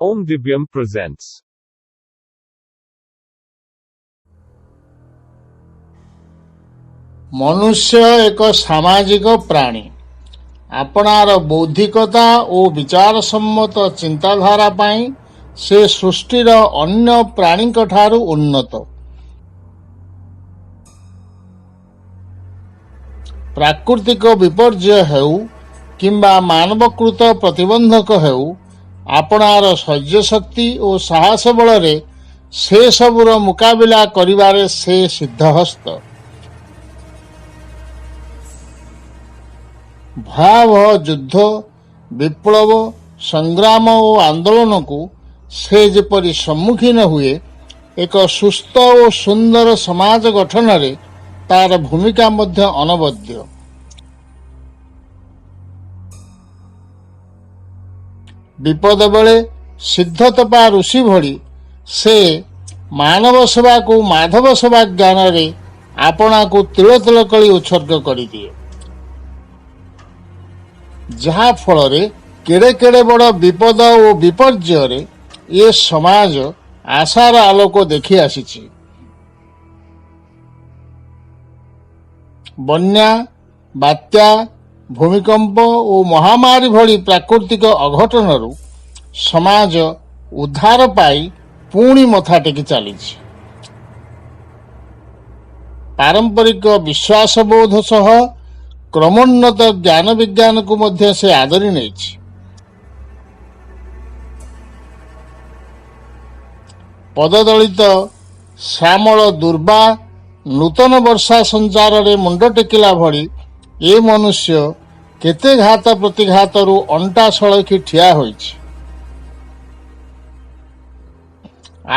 Om Divyam presents. ମନୁଷ୍ୟ ଏକ ସାମାଜିକ ପ୍ରାଣୀ। ଆପଣାର ବୌଦ୍ଧିକତା ଓ ବିଚାରସମ୍ମତ ଚିନ୍ତାଧାରା ପାଇଁ ସେ ସୃଷ୍ଟିର ଅନ୍ୟ ପ୍ରାଣୀଙ୍କଠାରୁ ଉନ୍ନତ। ପ୍ରାକୃତିକ ବିପର୍ଯ୍ୟୟ ହେଉ କିମ୍ବା ମାନବକୃତ ପ୍ରତିବନ୍ଧକ ହେଉ, ଆପଣାର ଶୌର୍ଯ୍ୟଶକ୍ତି ଓ ସାହସ ବଳରେ ସେସବୁର ମୁକାବିଲା କରିବାରେ ସେ ସିଦ୍ଧହସ୍ତ। ଭୟାବହ ଯୁଦ୍ଧ, ବିପ୍ଳବ, ସଂଗ୍ରାମ ଓ ଆନ୍ଦୋଳନକୁ ସେ ଯେପରି ସମ୍ମୁଖୀନ ହୁଏ, ଏକ ସୁସ୍ଥ ଓ ସୁନ୍ଦର ସମାଜ ଗଠନରେ ତାର ଭୂମିକା ମଧ୍ୟ ଅନବଦ୍ୟ। ବିପଦ ବେଳେ ସିଦ୍ଧତପା ଋଷି ଭଳି ସେ ମାନବ ସେବାକୁ ମାଧବ ସେବା ଜ୍ଞାନରେ ଆପଣାକୁ ତିଳ ତିଳ କରି ଉତ୍ସର୍ଗ କରିଦିଏ, ଯାହା ଫଳରେ କେଡ଼େ କେଡ଼େ ବଡ଼ ବିପଦ ଓ ବିପର୍ଯ୍ୟୟରେ ଏ ସମାଜ ଆଶାର ଆଲୋକ ଦେଖି ଆସିଛି। ବନ୍ୟା, ବାତ୍ୟା, ଭୂମିକମ୍ପ ଓ ମହାମାରୀ ଭଳି ପ୍ରାକୃତିକ ଅଘଟଣରୁ ସମାଜ ଉଦ୍ଧାର ପାଇ ପୁଣି ମଥା ଟେକି ଚାଲିଛି। ପାରମ୍ପରିକ ବିଶ୍ୱାସବୋଧ ସହ କ୍ରମୋନ୍ନତ ଜ୍ଞାନ ବିଜ୍ଞାନକୁ ମଧ୍ୟ ସେ ଆଦରି ନେଇଛି। ପଦଦଳିତ ଶ୍ୟାମଳ ଦୁର୍ବା ନୂତନ ବର୍ଷା ସଞ୍ଚାରରେ ମୁଣ୍ଡ ଟେକିଲା ଭଳି ଏ ମନୁଷ୍ୟ କେତେ ଘାତ ପ୍ରତିଘାତରୁ ଅଣ୍ଟା ସଳଖି ଠିଆ ହୋଇଛି।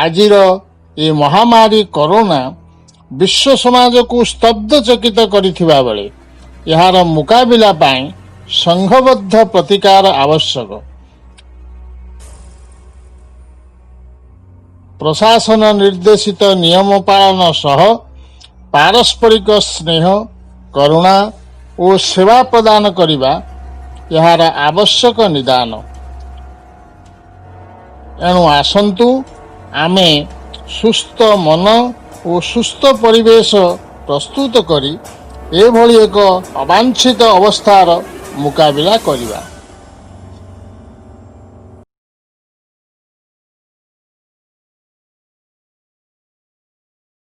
ଆଜିର ଏ ମହାମାରୀ କରୋନା ବିଶ୍ୱ ସମାଜକୁ ସ୍ତବ୍ଧ ଚକିତ କରିଥିବା ବେଳେ ଏହାର ମୁକାବିଲା ପାଇଁ ସଂଘବଦ୍ଧ ପ୍ରତିକାର ଆବଶ୍ୟକ। ପ୍ରଶାସନ ନିର୍ଦ୍ଦେଶିତ ନିୟମ ପାଳନ ସହ ପାରସ୍ପରିକ ସ୍ନେହ, କରୁଣା ଓ ସେବା ପ୍ରଦାନ କରିବା ଏହାର ଆବଶ୍ୟକ ନିଦାନ। ଏଣୁ ଆସନ୍ତୁ ଆମେ ସୁସ୍ଥ ମନ ଓ ସୁସ୍ଥ ପରିବେଶ ପ୍ରସ୍ତୁତ କରି ଏଭଳି ଏକ ଅବାଞ୍ଛିତ ଅବସ୍ଥାର ମୁକାବିଲା କରିବା।